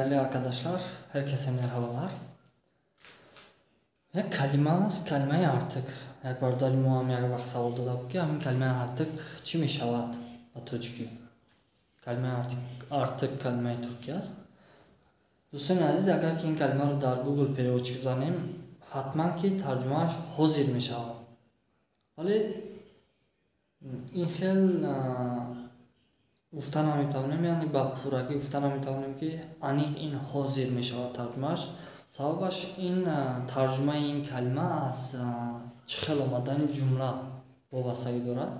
Değerli arkadaşlar, herkese merhabalar. Як калима аст, калимаи artık. Як бародари мо ҳам як вақт савол дода буд, ки ҳамин калимаи artık чӣ мешавад ба тоҷикӣ? Калимаи artık калимаи туркӣ аст. Дӯстони азиз, агар ки ин калимаро дар Google переводчик занем, ҳатман ки тарҷумааш ҳозир мешавад. Вале ин хел гуфта наметавонем, яъне ба пуррагӣ гуфта наметавонем, ки аниқ ин ҳозир мешавад тарҷумааш. Сабабаш ин тарҷумаи ин калима аз чӣ хел омадани ҷумла вобастагӣ дорад.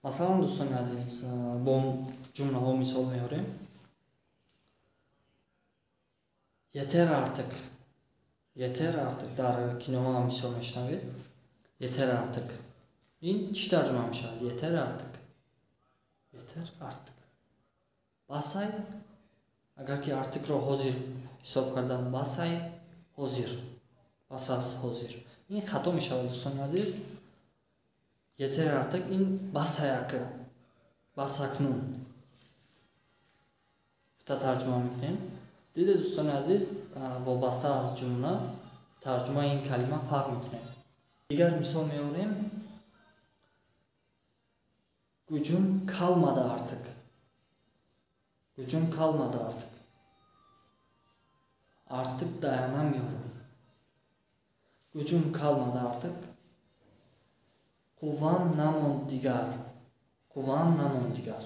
Масалан, дӯстони азиз, бо ҷумлаҳо мисол меорем. Yeter artık. Yeter artık дар киноҳо ҳам бисёр мешунавед. Yeter artık. Ин чӣ тарҷума мешавад? Yeter artık. Yeter artık. Басай, агар ки артикро ҳозир ҳисоб кардам, басай ҳозир. Бас аст ҳозир. Ин хато мешавад, дӯстони азиз. Yeter artık ин басаяк, бас акнун гуфта тарҷума мекунем. Диде, дӯстони азиз, вобаста аз ҷумла тарҷумаи ин калима фарқ мекунад. Дигар мисол меорем. Gücüm kalmadı artık. Gücüm kalmadı artık. Artık dayanamıyorum. Gücüm kalmadı artık. Quvam namond digar. Quvam namond digar.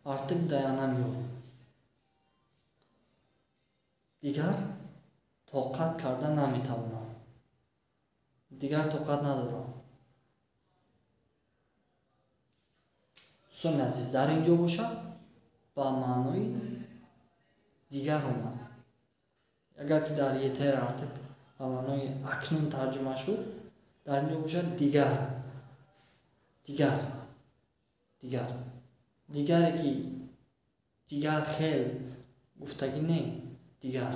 Artık dayanamıyorum. Дигар тоқат карда наметавонам. Дигар тоқат надорам. Дӯстони азиз, дар ин ҷо бошад ба маънои дигар омад. Агар ки дар yeter artık ба маънои акнун тарҷума шуд, дар ин ҷо бошад дигар. Дигар. Дигар. Дигаре ки дигар хел гуфтагӣ не, дигар.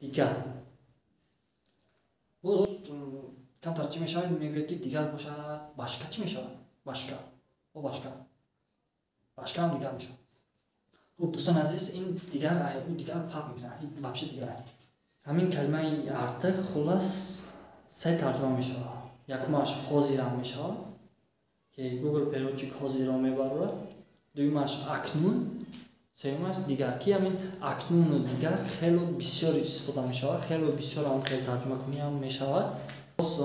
Дигар. Боз камтар чӣ мешавад? Мегӯяд ки дигар бошад, башка чӣ мешавад? Башка. О башка. Башка ҳам дигар мешавад. Хуб, дӯстони азиз, ин дигар ӯ дигар фарқ мекунад. Ин вообще дигар. Ҳамин калимаи artık хулас се тарҷума мешавад. Якумаш ҳозирам мешавад, ки Google переводчик ҳозирро мебарорад. Дуюмаш акнун, сеюмаш дигар, ки ҳамин акнуну дигар хело бисёр истифода мешавад, хело бисёр ҳам хел тарҷума кунӣ ҳам мешавад. Боз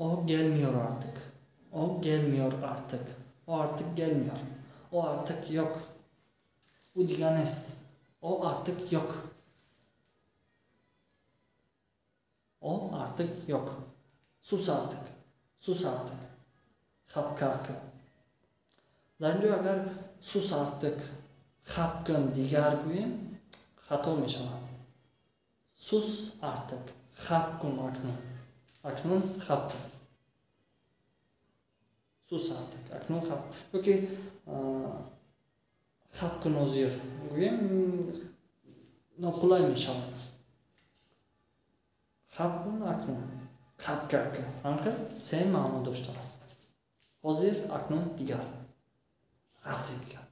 о gelmiyor artık. O gelmiyor artık. O artık gelmiyor. O artık yok. Ӯ дигар нест. О artık yok. О artık yok. Sus artık. Sus artık. Хапкак. Дар ин ҷо агар sus artık, хап кун дигар гӯем, хато мешавад. Sus artık, хап кун акнун. Акнун хап кун. Sus artık, акнун хап. Ёки хап кун ҳозир гӯем, ноқулай мешавад. Хап кун акнун. Хапкак. Ҳамхел се маъно доштааст. Ҳозир, акнун, дигар. Рафтем дигар.